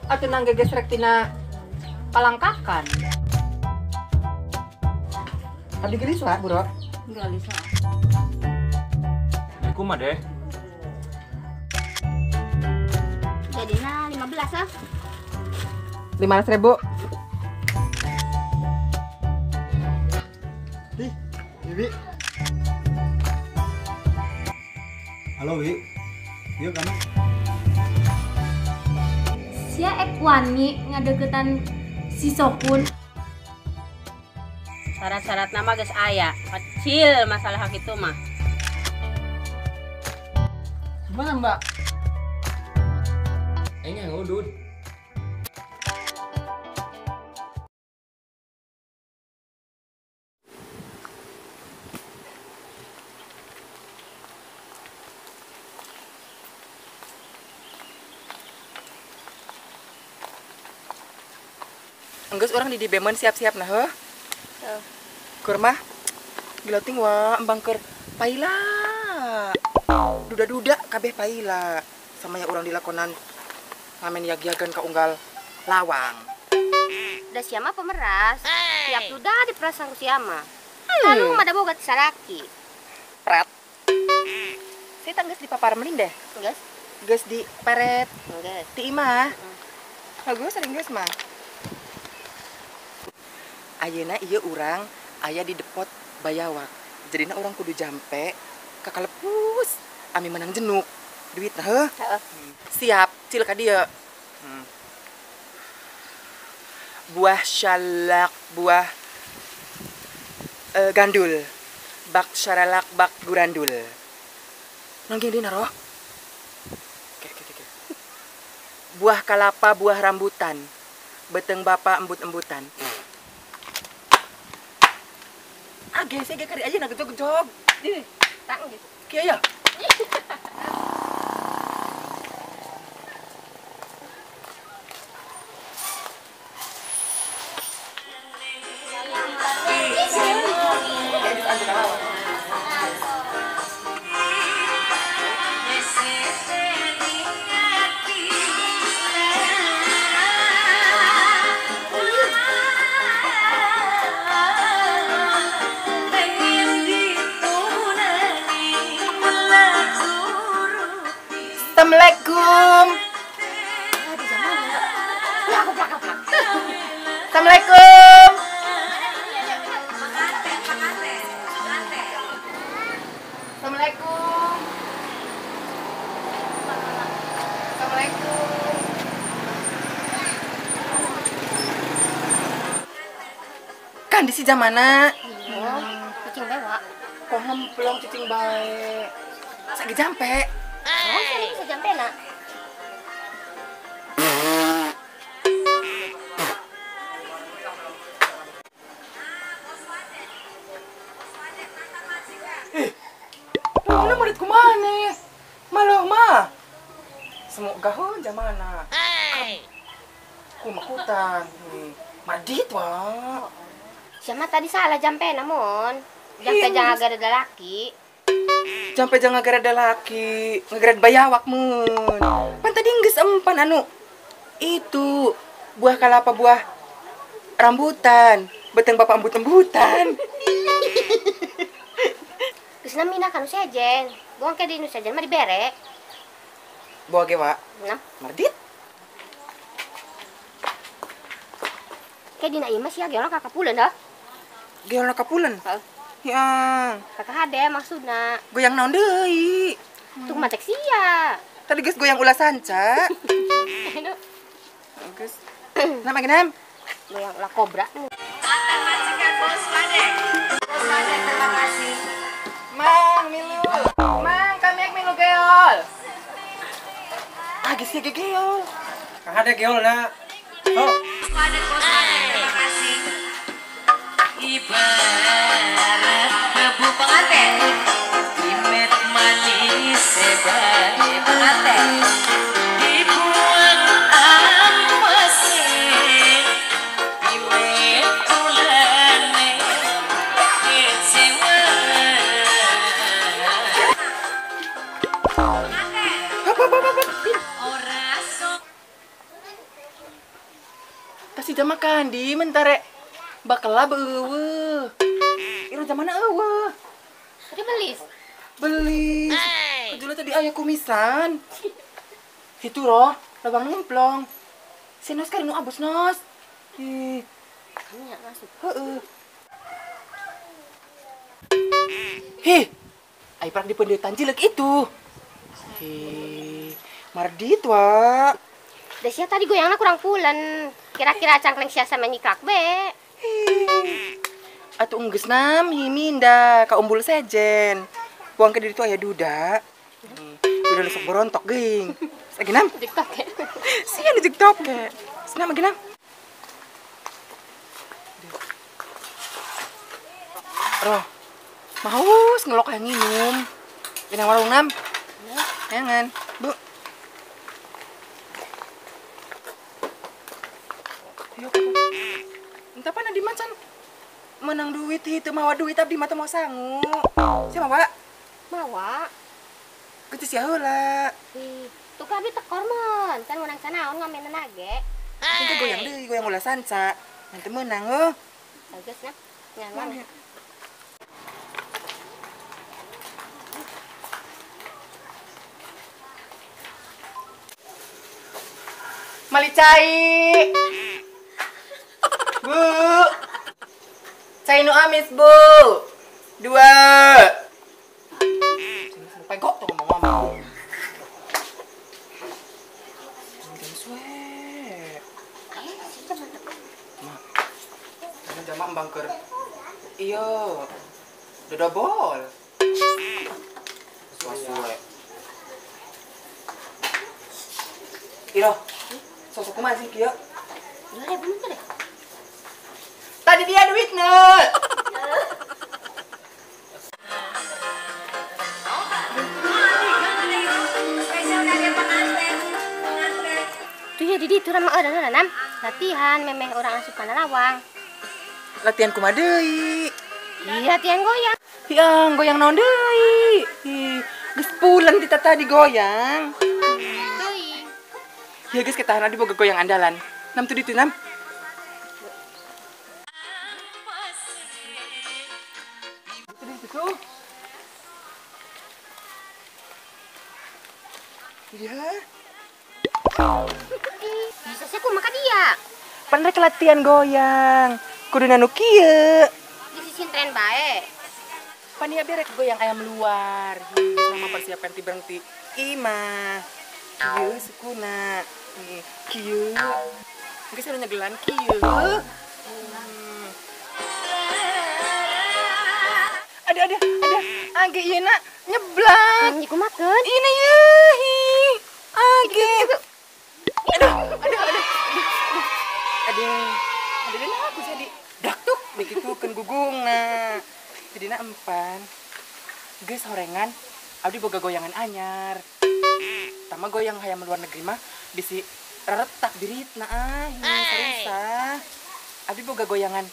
Atuh nang gegesrek tina palangkakan. Abdi gelis lah, Bro. Gelis lah. Aku mah deh. Jadinya 15 ah. 500.000. Ih, Bibi. Halo, Wi. Yuk kamu. Sia ek wani ngadeukeutan si Sokun. Syarat-syarat nama geus aya, kecil masalah hak itu mah. Gimana, Mbak? Aing yang udud. Enggeus urang di Bemen siap-siap nah heuh. Keur mah giloting wa embang keur paila. Duda-duda kabeh paila. Sama ya urang dilakonan ngamen yag-yagan ka unggal lawang. Da sia mah pemeras. Tiap duda diperasang ku sia mah. Kanu mah da boga ti salaki. Pret. Saya tanggeus di paparmelin deh. Geus. Geus di peret. Geus. Ti imah. Bagus sering geus mah. Ayeuna ieu urang aya di depot Bayawak. Jadina urang kudu jampe ka kalepus ami menang jenuk. Duit nah heuh. Siap, cil ka dieu. Buah syalak, buah gandul. Bak syaralak, bak gurandul. Nang gini naro. Oke, oke, oke. Buah kalapa, buah rambutan. Beteng bapak embut-embutan. Ah, gesek ge kari aja na gejog-gejog. Ih, tang gitu. Kieu ya. Assalamualaikum. Assalamualaikum. Assalamualaikum. Assalamualaikum. Kan di si jamana. Iya, cicing bae, Wak. Kok ngemplong cicing bae. Sagi jampe. Oh, saya bisa jampe nak. Mana murid kumane? Malah mah. Semoga hon jamana. Kumakutan. Madit wah. Siapa tadi salah jampe namun. Jampe jangan agak ada laki. Jampe jangan ngagereda laki, ngagered bayawak mun. Pan tadi geus empan anu itu buah kalapa buah rambutan, beteng bapak embut-embutan. Geus namina kanu sejen. Buang ke di nu sejen mah dibere. Buah ge wa. Nah, mardit. Ke dina ieu mah sia geolna ka kapuleun heuh. Geolna kapuleun? Heeh. Ya. Kakak hade maksudna. Goyang naon deui? Tuh matek sia. Tadi geus goyang ulah sanca. Geus. Nama genam? Goyang ulah kobra. Mantan majikan Bos Pade. Bos Pade, terima kasih. Mang milu. Mang kami ek milu geol. Ah geus ge geol. Kakak hade geol na. Oh. Bos Pade, Bos Pade, terima kasih. Ibarat debu pengantin, imet manis sebagai pengantin, dibuang ampase, imet tulane kecewa. Ora sok. Kandi mentare bakala beueuh. Iro zamana eueuh. Tadi belis. Belis. Kejula tadi aya kumisan. Itu roh, lobang nemplong. Sinos kari nu abus nos. Ih. Kami masuk. Heeh. Hih. Ai prak di pendetan jelek itu. Hih. Mardit wa. Da sia tadi goyangna kurang pulen. Kira-kira cangkleng sia sama nyikak be. Hih. Atuh enggeus nam hi minda ka umbul sejen. Buang ke diri tu aya duda. Duda nu sok borontok geuing. Lagi nam? Jeung toke. Sia nu jeung toke. Senam lagi nam. Roh. Maus ngelok hayang nginum. Dina warung nam. Jangan, Bu. Yuk. Entah apa di macan menang duit itu mawa duit abdi mata mau sangu. Siapa, Pak? Mawa. Geus sia heula. Tuh abdi tekor mun, kan menang sanaon ngamenan age. Engke goyang deui, goyang ulah sanca. Nanti menang heuh. Bagus nah. Nyaman. Mali cai. Bu. Cai nu amis, Bu. 2. Pegok tuh ngomong-ngomong. Suwe. Mah. Jamak bangker. Iya. Dodobol. Suwe. Iro. Sosok kumaha sih kieu? 2000 mah deh. Tadi dia duitna. Tuh ya di ditu mah eureun nam. Latihan memeh urang asup kana lawang. Latihan kumaha deui? Iya, latihan goyang. Iya, goyang naon deui? Ih, geus pulang ti tadi goyang. Teuing. Ya geus ketahan adi boga goyang andalan. Nam tuh ditu nam. Tuh. Iya. Bisa sih kumaha dia. Pan rek latihan goyang. Kudu nu kieu. Di sisi tren bae. Pan ieu berek goyang ayam luar. Selama persiapkan ti berhenti. Imah. Kieu sukuna. Kieu. Geus anu nyegelan kieu. Ada age ieu na nyeblak. Nyi kumakeun? Ini ye. Age. Aduh. Ada aku jadi daktuk begitu keun gugungna. Jadina empan. Geus horengan abdi boga goyangan anyar. Tama goyang hayam luar negeri mah bisi reretak biritna ah, sarisa. Abdi boga goyangan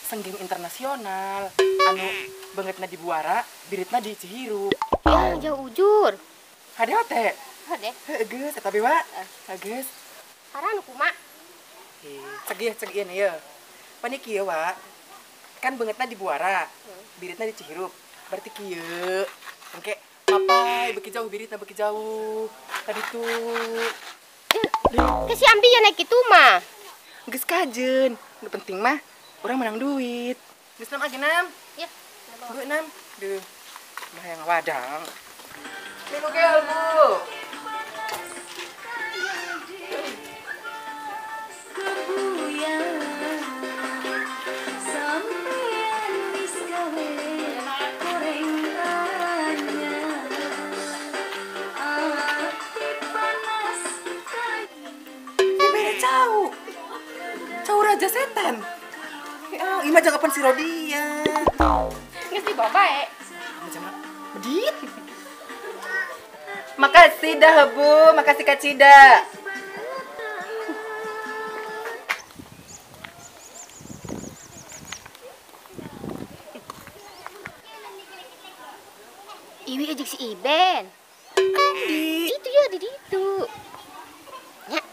senggeng internasional anu bangetna di Buara, biritna di Cihirup. Ya, jauh ujur. Hade teh. Hade. Heuh geus eta be wa. Geus. Parah nu kumaha? Cegih cegih ieu. Pan kieu wa. Kan bangetna di Buara, biritna di Cihirup. Berarti kieu. Engke mapai beki jauh biritna beki jauh. Tadi tuh. Ke si ambi ya naik kitu mah. Geus kajeun. Nu penting mah urang menang duit. Geus nam aja nam. Ya. Bu nam. Duh. Mah yang wadang. Minum gel, Bu. Cau. Cau raja setan. Ya, ima jangan kapan si Rodia. Geus dibawa bae. Medit. Makasih dah, Bu. Makasih Kak Cida. Iwi ejek si Iben. Di. Itu ya di ditu. Ya.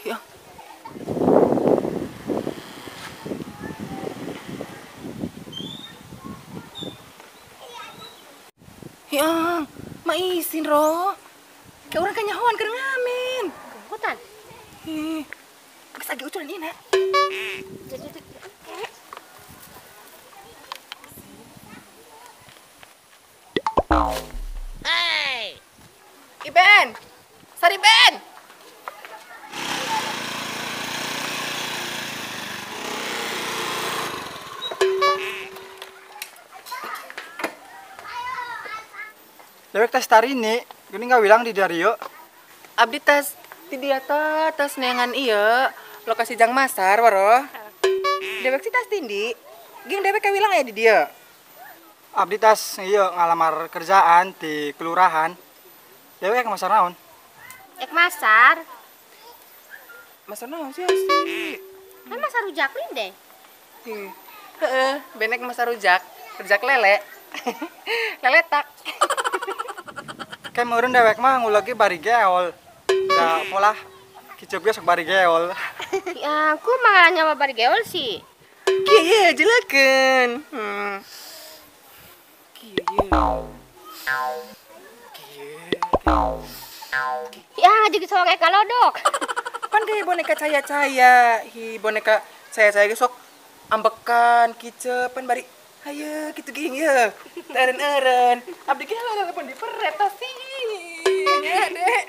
Ya. Ya, maisin roh. Kayak orang kanyahoan keur ngamen. Hutan. Ih. Geus agi uculan ieu na. Hey. Iben. Sari Ben. Dewek tas tarini, gini nggak bilang di Dario. Abdi tas di dia tas neangan iya, lokasi jang masar waro. Dewek sih tas tindi, ging dewek kawilang ya di dia. Abdi tas iya ngalamar kerjaan di kelurahan. Dewek ke masar naon? Ek masar. Masar naon sih sih? Kan masar rujak deh. Heeh, benek masar rujak, rujak lele. Lele tak. Kayak meureun dewek mah ngulagi bari geol. Da polah kicep ge sok bari geol. Ya, aku mah nyawa bari geol sih. Kieu ye jelekeun. Kieu ye. Kieu. Ya, jadi sok kayak kalodok. Pan gaya boneka caya-caya, hi boneka caya-caya ge sok ambekan kicep pan bari hayu gitu ging ye. Eren-eren. Abdi ge lah pun diperet sih. Ya, Dek.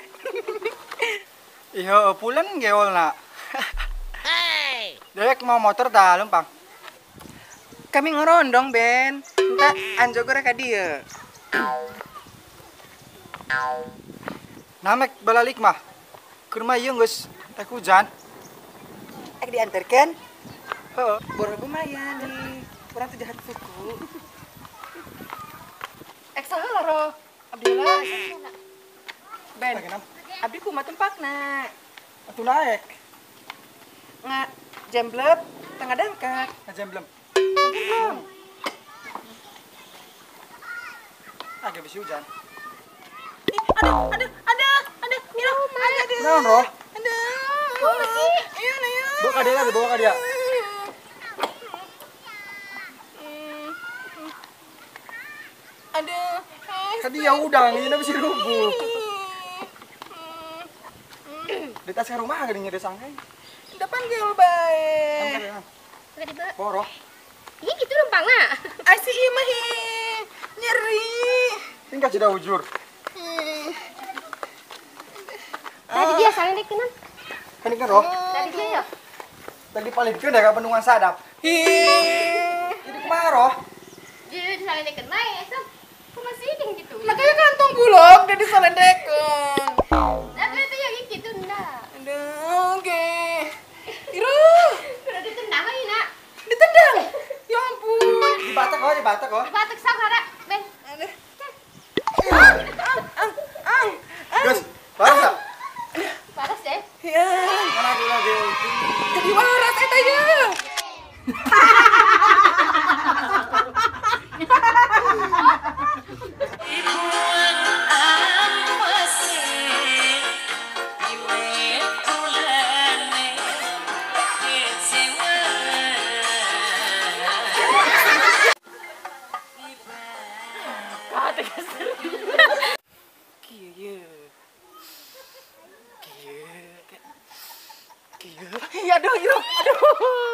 Iya, pulen geolna. Hey. Dewek mau motor dah lumpang. Kami ngorondong, Ben. Entah anjogor ka dieu. Namek balalik mah. Keur mah ieu geus ek hujan. Ek diantarkeun? Heeh. Boro lumayan nih. Urang teh jahat suku. Ek saheula roh. Abdi heula. Ben. Abdi kumaha tempakna? Atuh naek. Nga jemblep tengah dangkat. Ngajemblem. Jemblem. Agak bisi hujan. Ih, aduh, aduh, aduh, aduh, Mira, aduh. Naon roh? Aduh. Kumaha sih? Iya, iya. Bawa ka dia lagi, bawa ka dia. Aduh. Ka dia udang, ini bisi rubuh. Di tas ke rumah gak nyeri sangkai. Depan geol bae. Boroh. Ih, gitu lempangna. Ai si ieu mah nyeri. Tingkat sudah ujur. Tadi dia saling dekenan. Kan ikan roh. Tadi dia ya. Tadi palidkeun da ka bendungan sadap. Ih. Jadi kumaha roh? Jadi saling deken bae, sob. Kumaha sih ding gitu. Nah kayak kantong bulog dia disalendekeun. Nah, itu yang gitu ndak. Aduh, oke. Iruh. Udah ditendang aja, nak. Ditendang. Ya ampun. Dibatak oh, dibatak oh. Dibatak sok hara, Ben. Aduh. Gus, waras tak? Waras deh. Ya. Mana aku lagi? Jadi waras eta ya. Aduh, aduh, aduh.